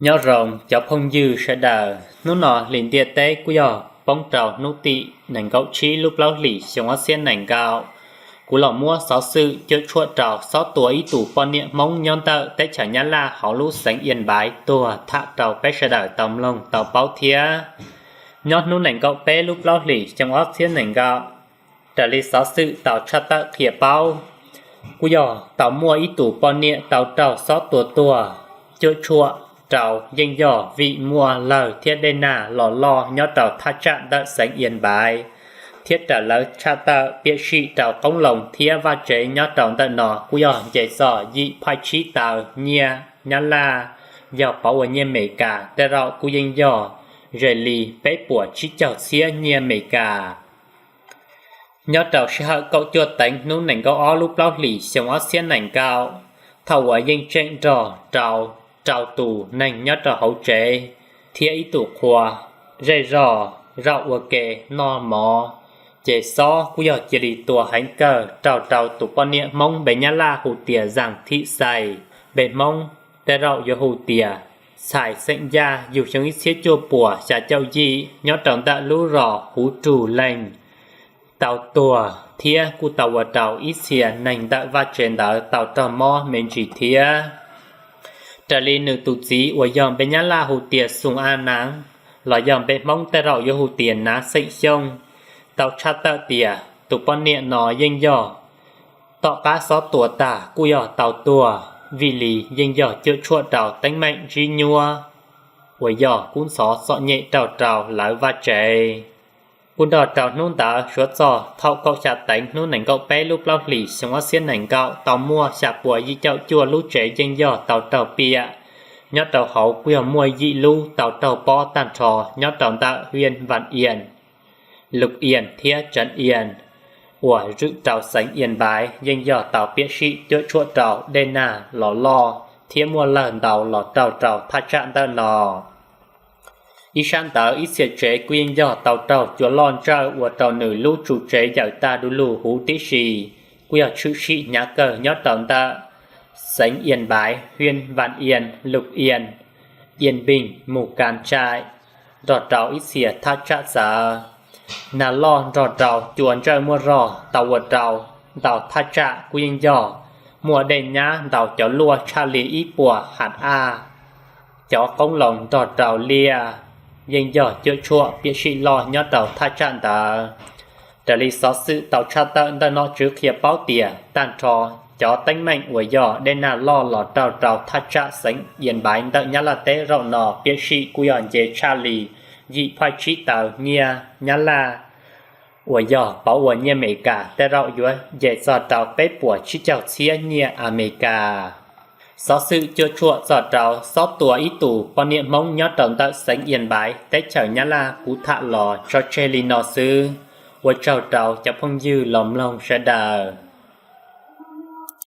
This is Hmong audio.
Nyob zoo cov phooj ywg sawv daws, hnub no hlis ntiaj teb kuj yog poob rau hnub tim nees nkaum tsib lub plaub hlis xyoo ob txhiab nees nkaum. Kuv los muab xov xwm cuam tshuam rau xob tua ib tus poj niam Hmoob nyob ntawm teb chaws Nyab Laj hauv lub xeev Ias Npaiv tuag tham rau peb sawv daws tau mloog tau paub thiab. Nyob hnub nees nkaum peb lub plaub hlis xyoo ob txhiab nees nkaum, raws li xov xwm tau tshaj tawm qhia paub, kuj yog tau muaj ib tus poj niam tau raug xob tua tuag, cuam tshuam rau yeej yog vim muaj lawg thiab dej nag los loj nyob rau thaj tsam ntawm xeev Ias Npaiv, thiab raws lawv tshaj tawm piam sij rau qoob loo thiab vaj tsev nyob rau ntawm no kuj yog nce txog yim phaj tsib taw nyiaj Nyab Laj, yog pauv ua nyiaj Amelikas tej zaum kuj yeej yog ze li peb puas tsib caug txhiab nyiaj Amelikas. Nyob rau sij hawm kaum cuaj teev hnub nees nkaum ob lub plaub hlis xyoo ob txhiab nees nkaum, thaum uas yeej tseem nrog rau rau tus neeg nyob rau hauv tsev thiab ib tus qhua zej zog zaum ua ke noj mov, ces xob kuj yog cia li tua heev kawg raug rau tus poj niam Hmoob npe Nyab Laj hu tias Zam Thim Xais, npe Hmoob tej zaum yuav hu tias Txhais xeem Yaj, yug xyoo ib txhiab cuaj puas xya caum yim, nyob rau ntawm lub zos Huv Rug Leej tau tuag thiab kuj tau ua rau ib txhia neeg ntawm vaj tsev ntawd tau raug mob me ntsis thiab. Raws li nws tus txiv uas yog npe Nyab Laj hu tias Xum A Naav, los yog npe Hmoob tej zaum yuav hu tias Naav xeem Xyooj, tau tshaj tawm tias tus poj niam no yeej yog tom qab xob tua tag kuj yog tau tuag, vim li yeej yog cuam tshuam rau teeb meem ntsib nyuab uas yog kub ntxhov txom nyem raug rau lawv vaj tsev. Kuj nrog rau hnub ntawd suav txog thaum kaum xya teev hnub nees nkaum peb lub plaub hlis xyoo ob txhiab nees nkaum tau muaj xya puas yim caum cuaj lub tsev yeej yog tau raug piam, nyob rau hauv kuj yog muaj yim lub tau raug pob tag nrho nyob rau ntawm hiab Vaj Ias, Lus Ias thiab Tsav Ias uas zwm rau xeev Ias Npaiv yeej yog tau piam sij cuam tshuam rau dej nag los loj thiab muaj lawg ntau los raug rau thaj tsam ntawm no. Ib sab ntawd ib txhia tsev kuj yeej yog tau raug cua loj ntsawj ua rau nws lub tsu tsev yaws tag du lug huv tib si, kuj yog tshwm sim hnyav kawg nyob rau ntawm xeev Ias Npaiv, hiab Vaj Ias, Lus Ias, Ias Npis, Mus Kas Tsais, nrog rau ib txhia thaj tsam txawv. Nag loj nrog rau cua ntsawj muaj zog tau ua rau ntau thaj tsam kuj yeej yog muaj dej nyab ntau cov luaj tshaj li ib puas ha av. Cov qoob loo nrog rau liaj yeej yog cuam tshuam piam sij loj nyob rau thaj tsam ntawd. Raws li xov xwm tau tshaj tawm ntawm nom tswv qhia paub tias tag nrho cov teeb meem uas yog dej nag loj los raug rau thaj tsam xeev Ias Npaiv ntawm Nyab Laj teb zaum no piam sij kuj yog nce tshaj li yim phaj tsib taw nyiaj Nyab Laj, uas yog pauv ua nyiaj Amelikas tej zaum yuav nce txog rau peb puas tsib caug txhiab nyiaj Amelikas. Xov xwm cuam tshuam txog rau xob tua ib tus poj niam Hmoob nyob rau ntawm xeev Ias Npaiv teb chaws Nyab Laj kuv tham los tso tseg li no xwb. Ua tsaug rau cov phooj ywg los mloog sawv daws.